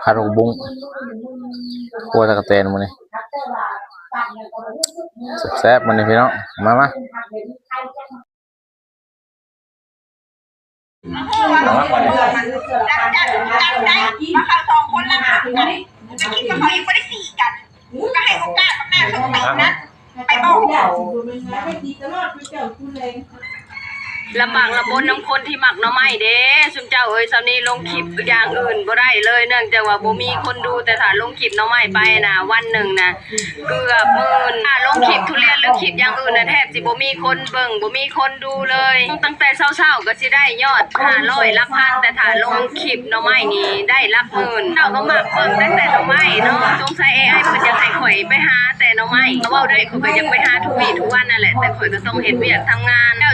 ຜັດຜັກບຸ້ງ ຂົ້ວຕະກະແຕນມື້ນີ້ ແຊບໆ ມື້ນີ້ພີ່ນ້ອງ ມາ ມາ. ລຳບາກລຳບົນນຳຄົນທີ່ມັກໜໍ່ໄມ້ເດ້ ຊຸມເຈົ້າເອີຍ. ຊ່ວງນີ້ລົງຄລິບຢ່າງອື່ນບໍ່ໄດ້ເລີຍ ເນື່ອງຈາກວ່າບໍ່ມີຄົນດູ ແຕ່ຖ້າລົງຄລິບໜໍ່ໄມ້ໄປນະ ວັນໜຶ່ງນະ ເກືອບໝື່ນ. ຖ້າລົງຄລິບທຸລຽນ ຫຼື ຄລິບຢ່າງອື່ນນະ ແທບຊິບໍ່ມີຄົນເບິ່ງ ບໍ່ມີຄົນດູເລີຍ. ຕັ້ງແຕ່ເຊົ້າໆ ກໍຊິໄດ້ຍອດຫ້າຮ້ອຍ ຫຼັກພັນ ແຕ່ຖ້າລົງຄລິບໜໍ່ໄມ້ນີ້ໄດ້ຫຼັກໝື່ນ. ເຈົ້າກໍມັກເບິ່ງແຕ່ໜໍ່ໄມ້ເນາະ. ສົງໄສ ເອໄອ ເພິ່ນຢາກໃຫ້ຂ້ອຍໄປຫາແຕ່ໜໍ່ໄມ້. ເວົ້າໄດ້ ຂ້ອຍກໍຢາກໄປຫາທຸກມື້ທຸກວັນນັ້ນແຫຼະ ແຕ່ຂ້ອຍກໍຕ້ອງເຮັດວຽກທຳງານ.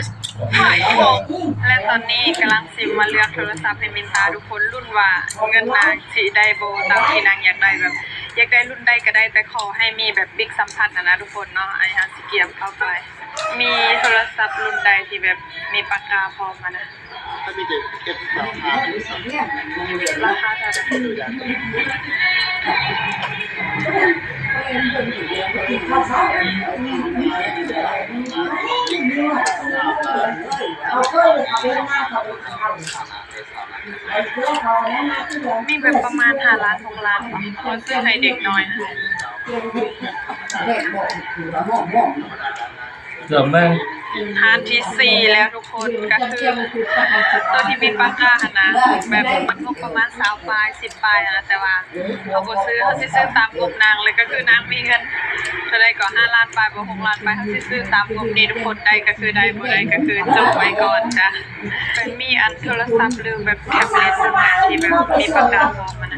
ແລະ ຕອນນີ້ກຳລັງຊິມາເລືອກໂທລະສັບໃຫ້ມິນຕາ ທຸກຄົນລຸ້ນວ່າເງິນນາງຊິໄດ້ບໍ່ຕາມທີ່ນາງຢາກໄດ້. ແບບ ຢາກໄດ້ລຸ້ນໃດກໍໄດ້ ແຕ່ຂໍໃຫ້ມີແບບປິກສຳພັດຫັ້ນນະທຸກຄົນເນາະ. ອັນນີ້ເຮົາຊິກຽມເຂົ້າໄປ ມີໂທລະສັບລຸ້ນໃດທີ່ແບບມີປາກກາພ້ອມຫັ້ນນະ. ລາຄາເທົ່າໃດ? ມີແບບປະມານຫ້າລ້ານ ຫົກລ້ານ ເອົາໄວ້ຊື້ໃຫ້ເດັກນ້ອຍ. ເກືອບແມ່ນ ຮ້ານທີສີ່ແລ້ວທຸກຄົນ ກໍຄືໂຕທີ່ມີປາກກາຫັ້ນນະ ແບບມັນງົບປະມານຊາວປາຍ ສິບປາຍຫັ້ນນະ ແຕ່ວ່າເຮົາບໍ່ຊື້ ເຮົາຊິຊື້ຕາມງົບນາງເລີຍ. ກໍຄືນາງມີເງິນເທົ່າໃດກໍ ຫ້າລ້ານປາຍບໍ່ ຫົກລ້ານປາຍ ເຮົາຊິຊື້ຕາມງົບນີ້ທຸກຄົນ. ໄດ້ກໍຄືໄດ້ ບໍ່ໄດ້ກໍຄືຈົບໄວ້ກ່ອນຈ້າ. ເປັນມີອັນໂທລະສັບ ຫຼື ແບບແທັບເລັດທີ່ແບບມີປາກກາພ້ອມຫັ້ນນະ.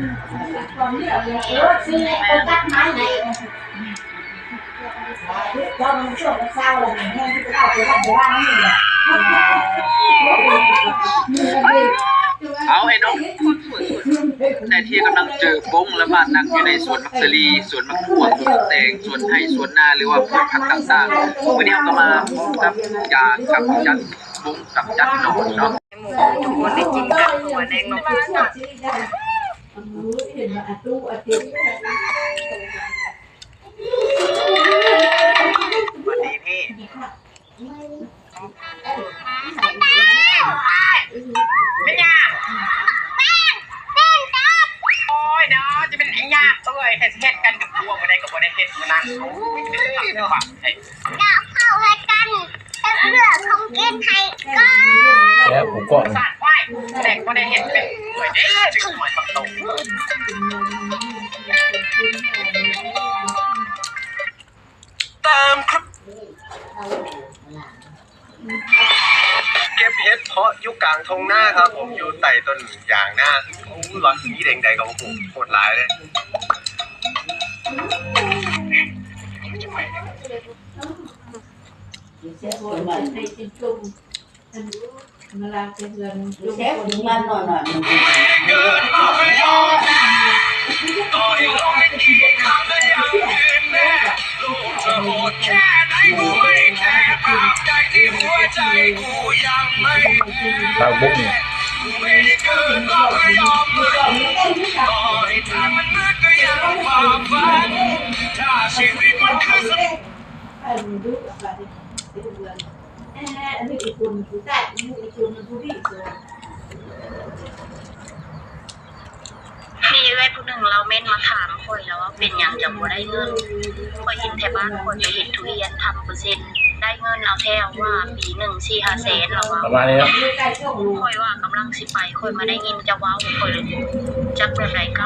ເອົາ ໄອ້ນົກ ແຕ່ທີ່ກຳລັງເຈີບົ້ງລະບາດໜັກຢູ່ໃນສວນໝາກສາລີ ສວນໝາກຖົ່ວ ສວນໝາກແຕງ ສວນໄຮ່ ສວນນາ ຫຼືວ່າພືດຜັກຕ່າງໆ. ມື້ນີ້ເຮົາກໍມາພ້ອມກັບຢາກຳຈັດບົ້ງ ກຳຈັດໜອນເນາະ. ໝູທຸກຄົນໄດ້ກິນກັບຫົວແນງນົກ. ສະຫວັດດີພີ່. ແມ່ນຫຍັງ? ໂອ້ຍເນາະ ຈະເປັນອີຫຍັງເອີຍ ໃຫ້ເຮັດກັນກັບຜົວບໍ່ໄດ້ກໍບໍ່ໄດ້ເຮັດ ມື້ນັ້ນ ໂອ້ຍ ຈະເປັນເລື່ອງຂອງໃຜ ດອກເຂົ້າໃຫ້ກັນ ເປັນເລື່ອງຂອງກິນໃຫ້ກັນ. ແຊບ ໝູກ້ອງ ສາດໄວ້ ແຕ່ບໍ່ໄດ້ເຮັດເປັນເອື້ອຍເດ້ ເດັກນ້ອຍບັກໂຕ. ເກັບເຫັດເຜາະຢູ່ກາງທົ່ງນາຄັບຜົມ ຢູ່ໃຕ້ຕົ້ນຢາງນາ. ໂອ້ ລອດມີແດງໃດກໍບໍ່ຮູ້ ໂຄດຫຼາຍເລີຍ. ແຊບ ມັນໜ້ອຍໆ ມັນ ຜັກບຸ້ງ ມີເອື້ອຍຜູ້ໜຶ່ງລາວເມັ້ນມາຖາມຂ້ອຍ ລາວວ່າເປັນຫຍັງຈັ່ງບໍ່ໄດ້ເງິນ. ຂ້ອຍເຫັນແຖວບ້ານຂ້ອຍ ໄປເຮັດທຸລຽນທຳເປີເຊັນ ໄດ້ເງິນເອົາແທ້ວ່າ ປີໜຶ່ງສີ່ຫ້າແສນ ລາວວ່າ. ປະມານນີ້ເນາະ. ຂ້ອຍວ່າກຳລັງຊິໄປ ຂ້ອຍມາໄດ້ຍິນເຈົ້າເວົ້າ ຂ້ອຍເລີຍຈັກແບບໃດກັບ